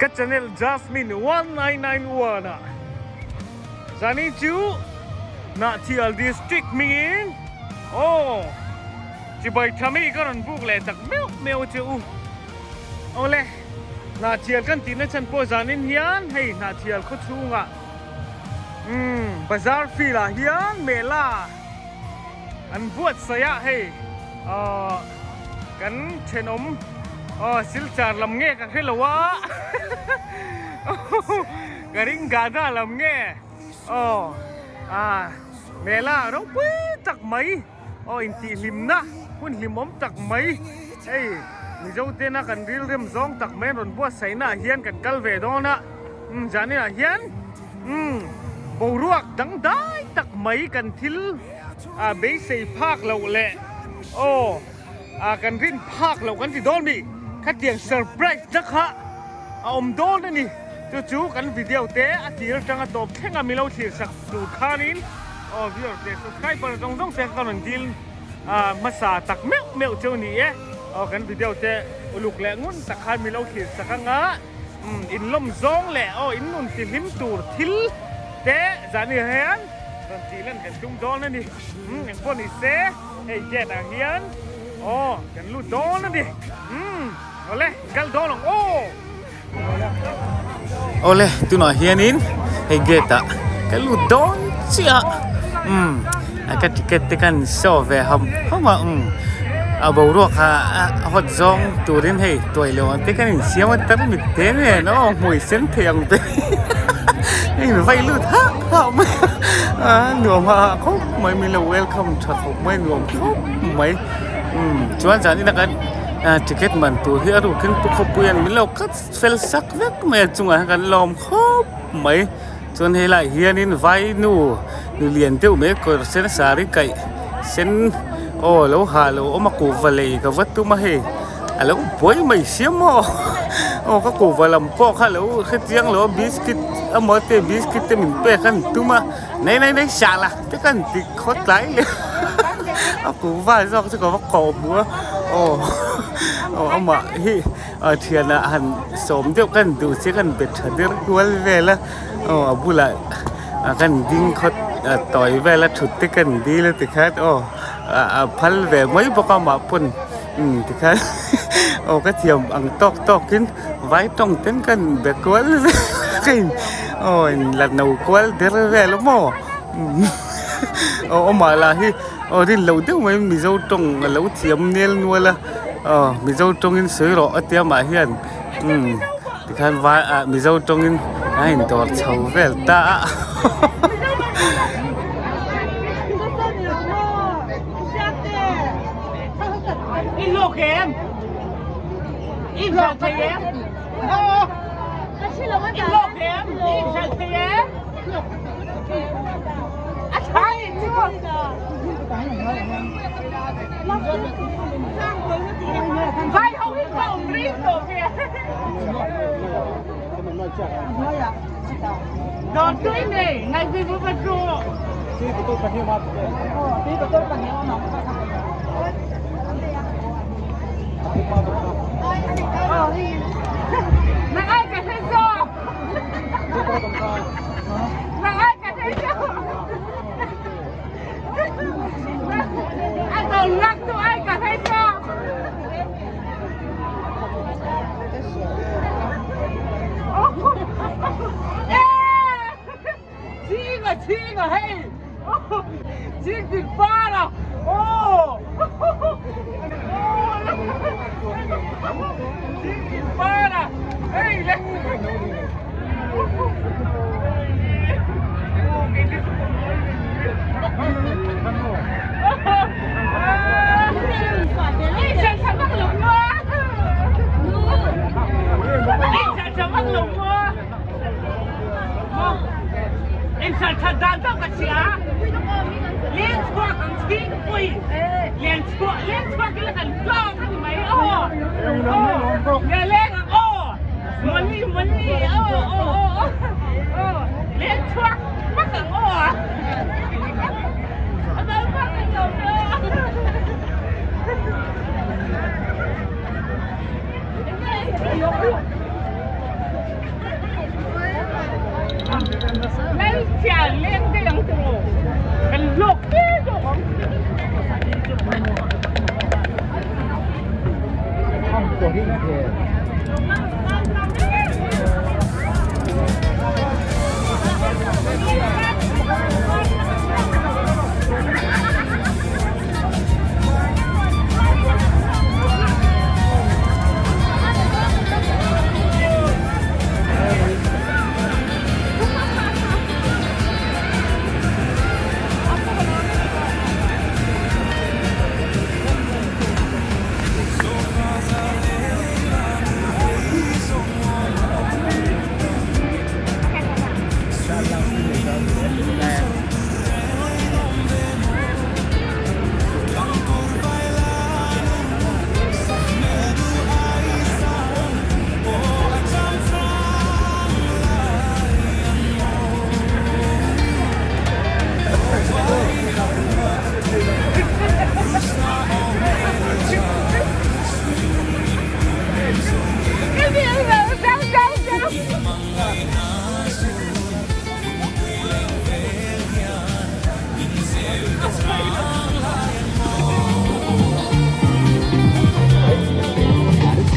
Ka channel Jasmine 1991 ah Zani chu Hnahthial District hmingin aw chibai tha mi ka rawn buk leh tak meuh meuh che u. Awle Hnahthial kan tihna chhan pawh zanin hian hei Hnahthial khaw chhungah umm bazar field ah hian mela an buatsaih a hei aw kan thenawm aw silchar lam nge ka hre lo a ka ring gada lam nge aw a mela ropui tak mai aw intihhlimna hun hlimawm tak mai hei mizo tena kan rilrem zawng tak mai an rawn buatsaihna ah hian kan kal ve dawn a umm zaninah hian umm boruak dangdai tak mai kan thil a beisei phak loh leh aw a kan rin phak loh kan ti dawn mi khatiang surprise na kha a awm dawn a ni chu chu kan video te a tir atanga tawp thleng a milo thlir sak tur khanin aw viewer leh subscriber zawng zawng te kha rawn dil a hmasa tak meuh meuh chu a ni e aw kan video te uluk leh ngun tak khan milo thlir sak anga umm in lawm zawng leh aw in nun ti hlim tur thil te zan hian Rawn tih lan kan tum dawn a ni. Umm eng pawh ni se hei gate ah hian aw kan lut dawn a ni. Umm awle kal dawn ang aw. Awle tunah hianin hei gate ah ka lut dawn chiah a umm ka ticket te khan show ve ham ham a umm a boruak kha a hot zawng turin hei tuai lo ang te khan insiam a tarmit te nen aw hmui sen thei ang te hei in vai lut hah hah mai a a nuam hah hah khawp mai min lo welcome tha khawp mai nuam khawp mai umm chuan zan inah khan ticket man tur hi a rukin pu khawpui an min lo cut fel sak vek mai a chungah hian kan lawm khawp mai chuan helaiah hianin vai nu lian deuh mai kawr sen saree kaih sen aw lo ha lo awm a kuhva lei ka va tum a hei a lo buai mai sia maw aw ka kuhva lam pawh kha lo hrechiang lo a biscuit emaw te biscuit te min pek a ni tum a nei nei nei sah la te ka han ti khaw tlai leh a kuhva zawk chu ka va kawh hmu a aw aw amah hi a thianah han sawm deuh ka han duh che ka han bet tha der kual vel a aw a bulah a kan ding khawt a tawi vel a thut te kan dil a tikhan aw a phal ve mai bawk a mah pawn umm tikhan aw ka thiam ang tawk tawk in vai tawng ten ka han be kual vel ka in aw in la no kual der vel a maw aw amah lah hi aw rin loh deuh mai mizo tawng a lo thiam nel nual a aw mizo tawngin sawi rawh a tia mah hian umm. Tikhan vai ah Mizo tawngin a indawr chho vel ta a.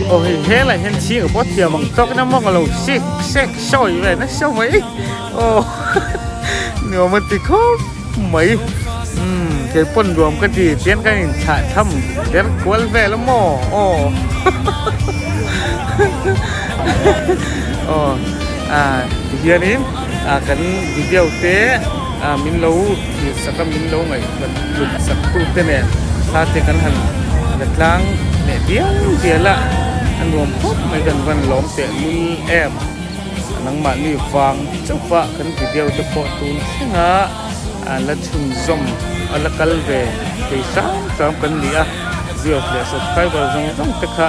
Aw hei helai hian chhing a pawh thiam ang tawk in a mawng a lo sik sek sawi ve nasa mai aw nuam a ti khawp mai umm kei pawn nuam ka ti tian kan in thlah tham der kual vel a maw aw aw ah tihianin ah kan video te ah min lo thlir sak a min lo ngaihtuah lut sak tu te nen thla te kan han la tlang leh dial dial a a nuam khawp mai kan van lawm teh lul em nangmahni vang chauh a kan video te pawh tun thleng a a la chhunzawm a la kal ve thei hram hram kan ni a viewers leh subscriber zawng zawng te kha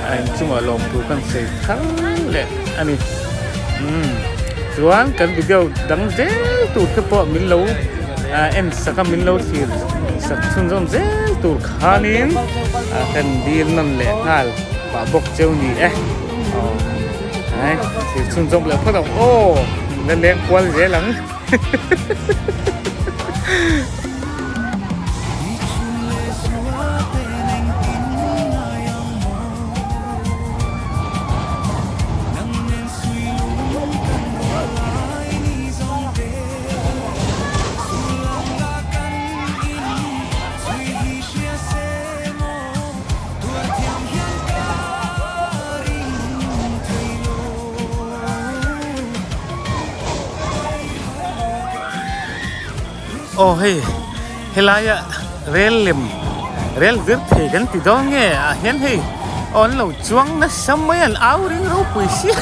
a inchungah lawm tur kan sawi thar leh a ni umm chuan kan video dang zel tur te pawh min lo en sak a min lo thlir sak chhunzawm zel tur khanin kan dil nawn leh nghal pah bawk cheu ni e aw ai thlir chhunzawm leh phawt ang aw la leng kual zel ang. Aw hei helaia rel lem rel vir thei kan ti dawn nge ah hian hei aw an lo chuang nasa mai a an au ring ropui sia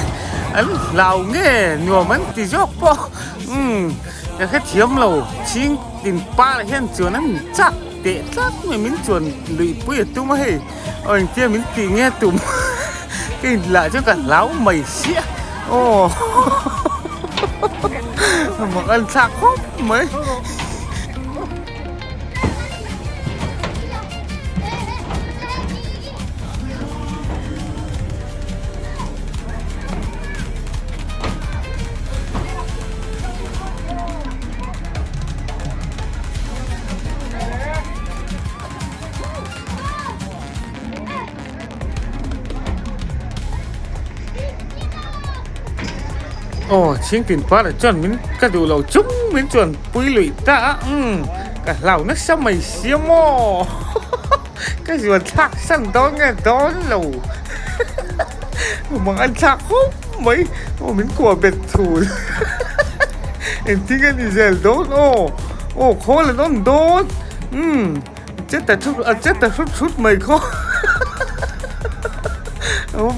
an hlau nge nuam an ti zawk pawh umm ka hrethiam lo chhing tin par hian chuan an chak teh tlat mai min chuan luihpui a tum a hei aw engtia min tih nge tum ka inlah chuan ka hlau mai sia aw mak an thlak khawp mai. Aw chhingtin par ah chuan min ka duh lo chung min chuan pui luih ta a umm ka hlau nasa mai sia maw ka zuan thlak san dawn nge dawn lo mang an thlak khawp mai aw min kuah bet thul engtin a ni zel dawn aw aw khawl an awm dawn umm. Che ta thut a che ta hrut hrut mai khaw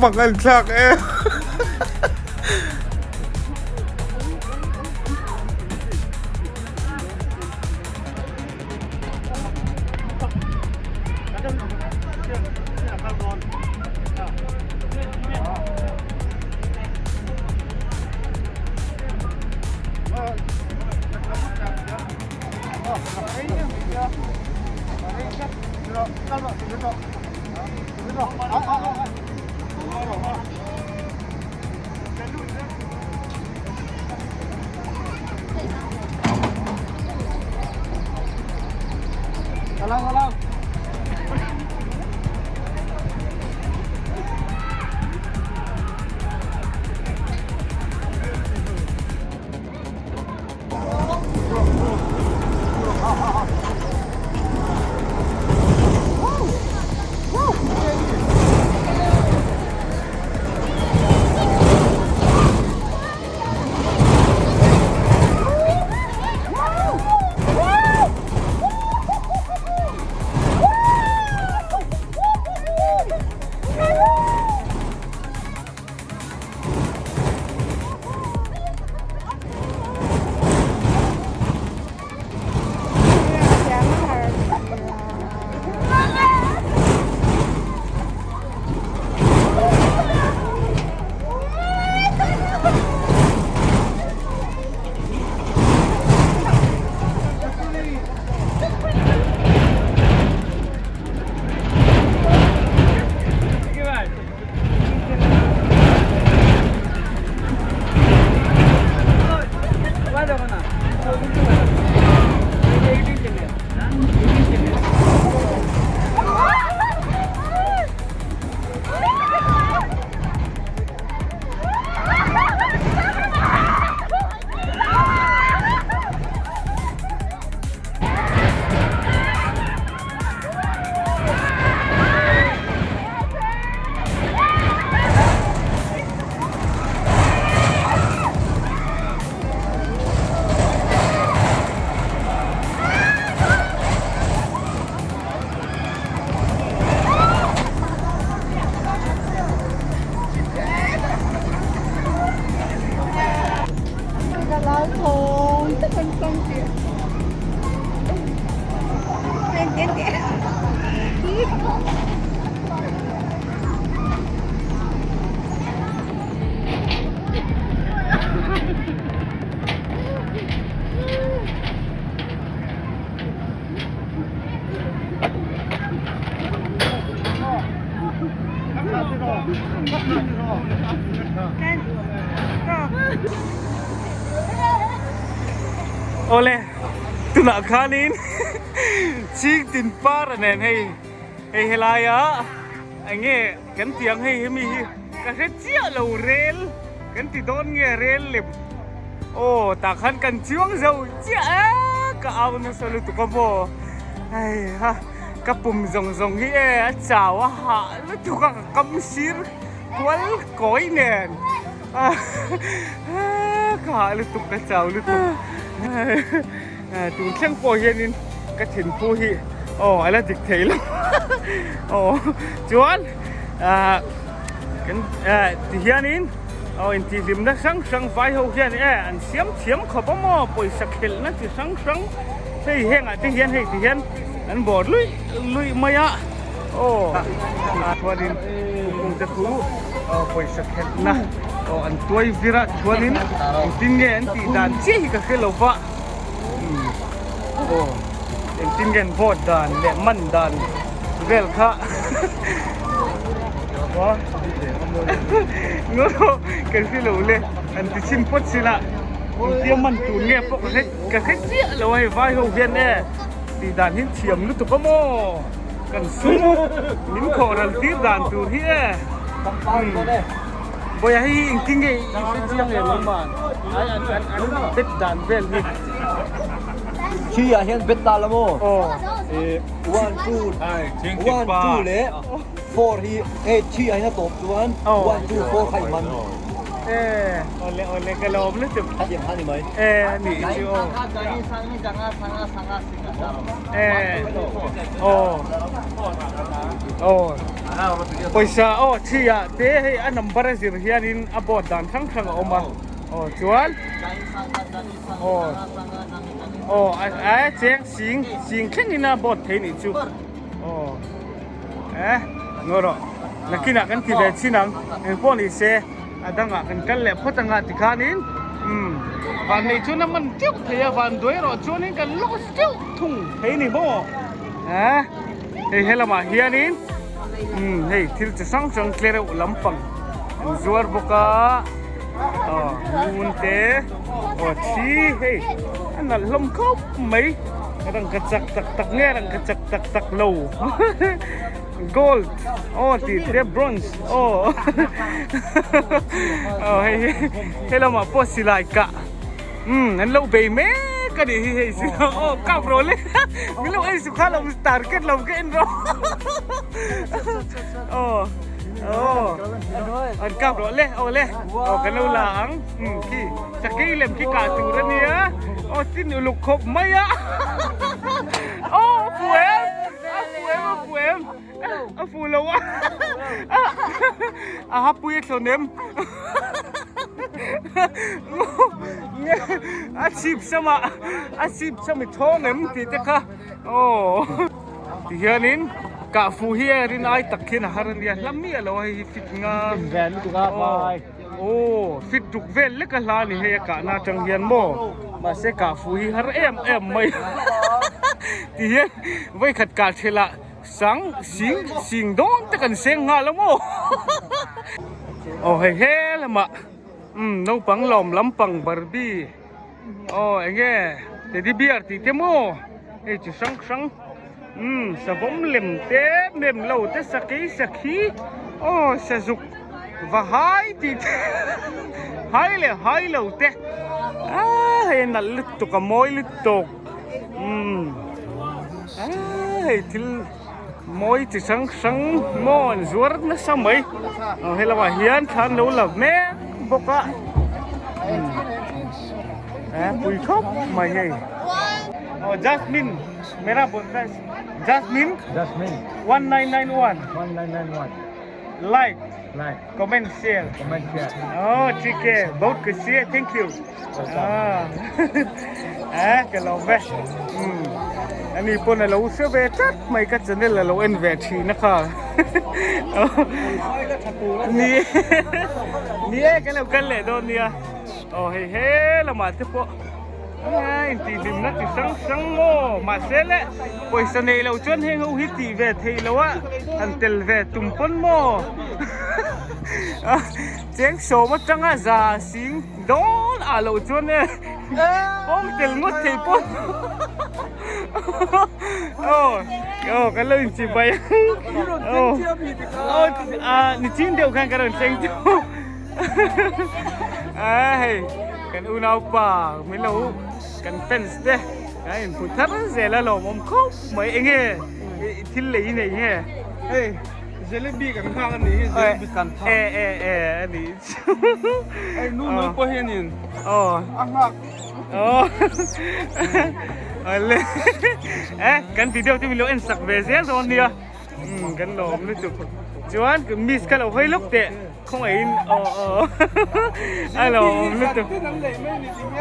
mak an thlak em. Awle tunah khanin chhing tin par a nen hei hei helaia enge kan tih ang hei hemi hi ka hre chiah lo rel kan ti dawn nge rel lem aw tah khan kan chiang zo chiah e ka au nasa lutuk a maw hei ha ka pum zawng zawng hi e a chau a hah lutuk a ka kam sir kual kawi nen. Ka hah lutuk ka chau lutuk tun thleng pawh hianin ka thinphu hi aw a la dik thei lo aw chuan kan ti hianin aw intihhlimna hrang hrang vai ho hian e an siam thiam khawp a maw pawisa khelhna chi hrang hrang hei hengah te hian hei ti hian an bawr luih luih mai a aw chuanin thingkung te chu pawisa khelhna aw an tuai vir a chuanin engtin nge an tih dan chiah hi ka hre lo va aw engtin nge an vote dan leh man dan vel kha ngaw kan hre lo le an ti chhin phawt sila engtia man tur nge pawh ka hre ka hre chiah lo a hei vai ho hian e tih dan hi thiam lutuk a maw. Kan sum min khawh ral tir dan tur hi e. Bawiha hi engtin nge i hre chiang em nangman? Ai an an an bet dan vel hi. Khi ah hian bet ta la maw? Aw. Eh, 1 2 1 2 leh 4 hi hei thi ah hian a tawp chuan 1 2 4 kha i man. Eh, awle awle ka lawm lutuk. Khatiang kha ni mai. Eh, ni chu aw. Eh, aw, aw, pawisa aw thi ah te hei a number a zir hianin a board dan hrang hrang a awm a aw chuan aw aw a cheng sing sing thlengin a board thei nih chu aw eh ngaw rawh nakinah kan ti ve chin ang engpawh ni se. A dangah kan kal leh phawt anga tikhanin umm van nei chuan a man teuh thei a van duai erawh chuanin kan lost teuh thung thei ni maw eh hei helamah hianin umm hei thil chi hrang hrang tle reuh lampang an zuar bawk a aw ngun te aw thi hei a nalh hlawm khawp mai rangka chak tak tak nge rangka chak tak tak lo. Gold aw tih te bronze aw aw hei hi he lamah pawh silai kah umm an lo bei mek a nih hi hei silai aw kap rawh le min lo en suh kha lo target lo ka en rawh aw aw an kap rawh le aw le aw kan lo la ang umm khi sakei lem khi kah tur a nia aw tin uluk khawp mai a aw fu em. A fu em a fu em a fu lo a a hapui a thlawn em a chhip sama a chhip sami thawng em tih te kha aw ti hianin kah fu hi a rin ai tak khian a har a nia hla miah lo a hei hi fit nga aw fit duk vel lek a hla a ni hei a kahna atang hian maw mahse kah fu hi har em em mai ti hian vawikhat kah thelah sang sing sing dawn te kan seng nghal a maw aw hei he lamah umm naupang lawm lampang barbie aw eng nge teddy bear tih te maw hei chi hrang hrang umm savawm lem te mem lo te sakei sakhi aw sazuk va hai tih te hai leh hai lo te ah hei a nalh lutuk a mawi lutuk umm ah hei thil mawi chi hrang hrang maw an zuar nasa mai aw he lamah hian thla an lo la mek bawk a eh pui khawp mai hei aw jasmine mera bonsai jasmine jasmine 1991 1991 like like comment share comment share oh TK बहुत खुशी है thank you ah eh ka lo ve um ani pon a lo hre ve tlat mai ka channel a lo en ve thin a kha ni ni e ka lo kal leh dawn nia oh hei he lamah te pawh a intihhlimna ti hrang hrang maw mahse le pawisa nei lo chuan heng ho hi tih ve theih loh a han tel ve tum pawn maw. Cheng sawm atanga za sing dawn ah loh chuan e pawng tel ngawt thei pawh aw aw kan lo inchi bai aw aw ni chin deuh khan ka rawn thleng chu a hei kan unaupa min lo kan fans te kan inhmu thar zel a lawmawm khawp mai enge thil lei nei nge hei Jalebi kan nghak a nih hi jalebi kan thak. E e e a nih chu. Hei nu nui pawh hianin a nghak. Aw. Ale. E kan video chu min lo en sak ve zel dawn nia. Um kan lawm lutuk. Chuan miss ka lo hawi lawk teh khawngaihin aw aw. A lawm lutuk.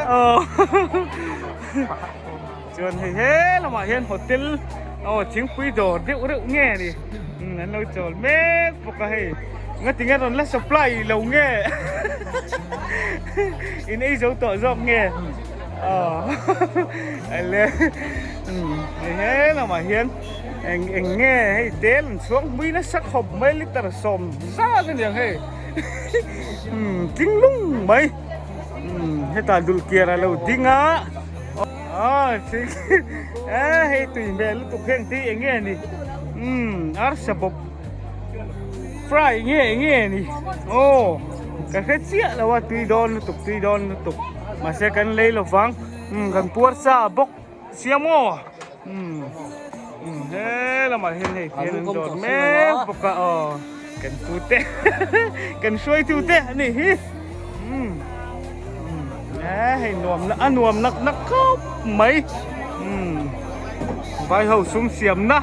Aw. Chuan hei he lamah hian hotel aw thingpui dawr deuh reuh nge ni umm an lo chawl mek bawk a hei ngatinge rawn la supply lo nge in ei zo tawh zawk nge aw ale umm hei he lamah hian eng eng nge hei tel an chhuang hmui nasa khawp mai liter 10 zat a niang hei umm tling lung mai umm hetah dulkiar a lo ding a. Aw thing e hei tui hmel lutuk heng te hi eng nge ni umm arsa bawp fry nge eng nge ni aw ka hre chiah lo a tui dawn lutuk tui dawn lutuk mahse kan lei lo vang umm kan puar sa bawk sia maw umm umm he lamah hian hei hian an dawr mek bawk a aw kan pu te kan hruaitu te a nih hi umm. Hei nuam a nuam nak nak khawp mai umm vai ho sum siam na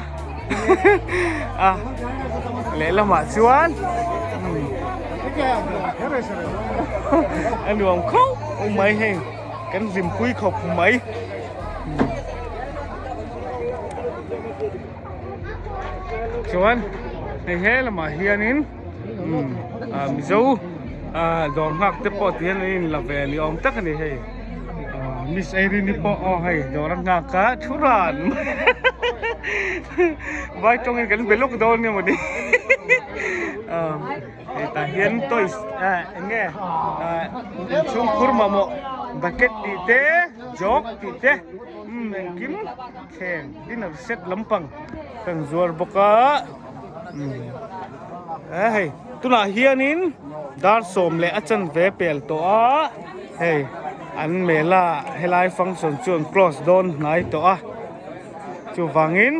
a lehlamah chuan umm a nuam khawp mai hei kan hlimpui khawp mai chuan hei he lamah hianin. umm ah mizo ah dawr nghak te pawh ti hian an in la ve ni awm tak a ni hei ah miss Irene pawh aw hei dawr a nghak a thu ran vai tawngin kan be lawk dawn nge mawni ah hetah hian toys ah eng nge ah inchhungkhur mamawh bucket tih te jug tih te umm engkim thleng dinner set lampang kan zuar bawk a. E hei tunah hianin dar sawm leh a chanve pel tawh a hei an mela helai function chu an close dawn hnai tawh a chuvangin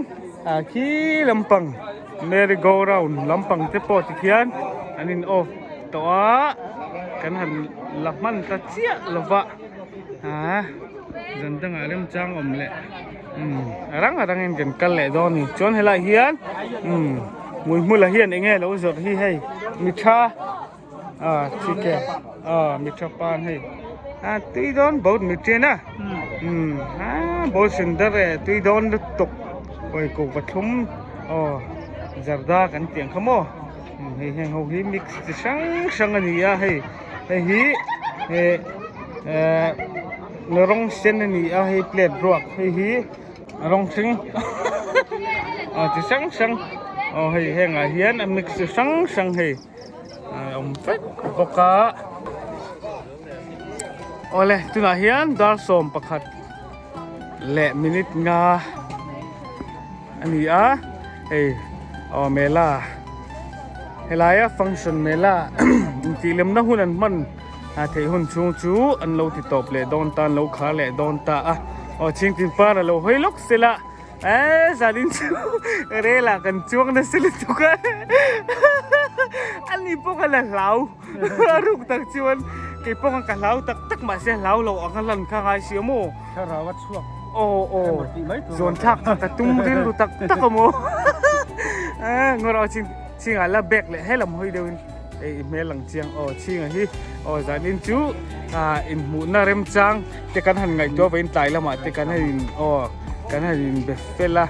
ah khi lampang merry go round lampang te pawh tikhian an in off tawh a kan han la hman ta chiah lova ah zan dangah remchang awm leh. Umm a rang a rangin kan kal leh dawn a ni chuan helaiah hian umm hmuihmula hian eng nge lo zawrh hi hei mitha ah chike ah mitha pan hei ah tui dawn boat mithian a umm ah boat sundar e tui dawn lutuk hawi ko pathum aw zarda kan tih ang kha maw hei heng ho hi mix chi hrang hrang a ni a hei hei hi eh eh. Rawng sen a ni a hei plate ruak hei hi rawng hring aw chi hrang hrang aw hei hengah hian a mix chi hrang hrang hei a awm vek bawk a awle tunah hian dar 11 leh minute nga a ni a hei aw mela helaia function mela intihlemna hun an hman. A theih hun chhung chu an lo ti tawp leh dawn ta an lo khar leh dawn ta a aw chhingtin par a lo hawi lawk sel a eee zanin chu rel ah kan chuang nasa lutuk a ani pawh khan a hlau a ruk tak chuan kei pawh khan ka hlau tak tak mahse hlau lo ang a lan kha ngai si a maw thlarau a chhuak aw aw zawn thlak kha ka tum rilru tak tak a maw eee ngawrh aw chhingah la bag leh helam hawi deuhin. Hei i hmel ang chiang aw chhinga hi aw zanin chu ah inhmuhna remchang te kan han ngaihtuah vawiin tlai lamah te kan han in aw kan han in be fel a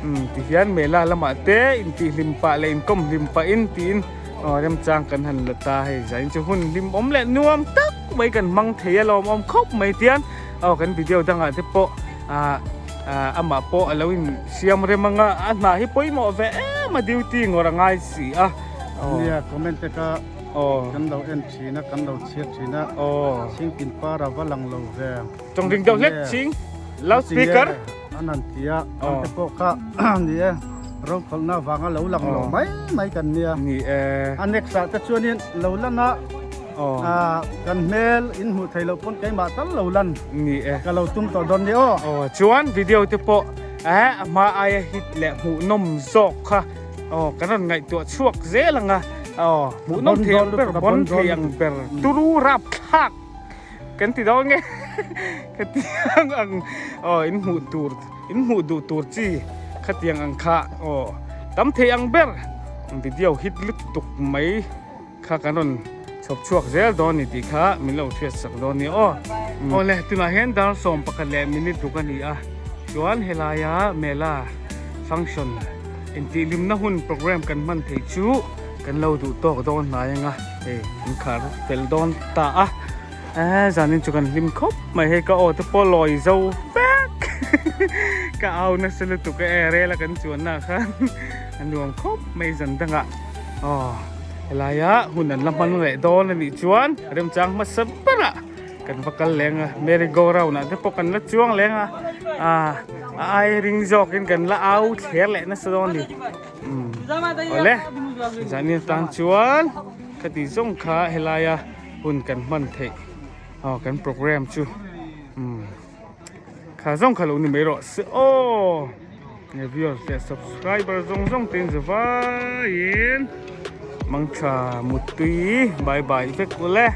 umm tihian mela lamah te intihhlim pah leh inkawm hlim pahin tiin aw remchang kan han la ta hei zanin chu hun hlim awm leh nuam tak mai kan hmang thei a lawmawm khawp mai tian aw kan video dangah te pawh ah ah amah pawh a lo in siam rem anga a hnah hi pawimawh ve em a duty ngawrh a ngai si a. Nia comment te ka. Kan lo en thin a, kan lo chhiar thin a. Chhingtin par a va lang lo ve. Tawng ring deuh hlek ching. Loud speaker. An han ti a, an te pawh kha ni e, rokhawlhna vanga lo lang lo mai mai kan nia. Ni e. A next ah te chuanin lo lan a, kan hmel in hmuh theih loh pawn keimah tal lo lan. Ni e. Ka lo tum tawh dawn ni aw. Aw, chuan video te pawh a hma aia hit leh hmuhnawm zawk kha aw kan rawn ngaihtuah chhuak zel ang a, aw hmuhnawm thei ang ber, bon thei ang ber, turu rapthlak. Kan ti dawn nge khatiang ang aw in hmuh tur in hmuh duh tur chi khatiang ang kha aw tam thei ang ber video hit lutuk mai kha kan rawn chhawp chhuak zel dawn ni tih kha min lo hriat sak dawn nia aw. Awle tunah hian dar 11 leh minute ruk a ni a chuan helaia mela function intihhlimna hun program kan hman theih chu kan lo duh tawk dawn hnai anga hei an khar fel dawn ta a eh zanin chu kan hlim khawp mai hei ka aw te pawh lawi zo vek ka au nasa lutuk e rel a kan chuan na khan a nuam khawp mai zan dangah aw helaia hun an la hman leh dawn a nih chuan remchang hmasa berah kan va kal leng a merry go round ah te pawh kan la chuang leng a ah a ai ring zawkin kan la au thler leh nasa dawn a ni. Awle zanin atan chuan khati zawng kha helaia hun kan hman theih aw kan program chu umm kha zawng kha lo ni mai rawh se aw nge viewers leh subscriber zawng zawng te in zavaiin mangtha muttui bye bye vek ule.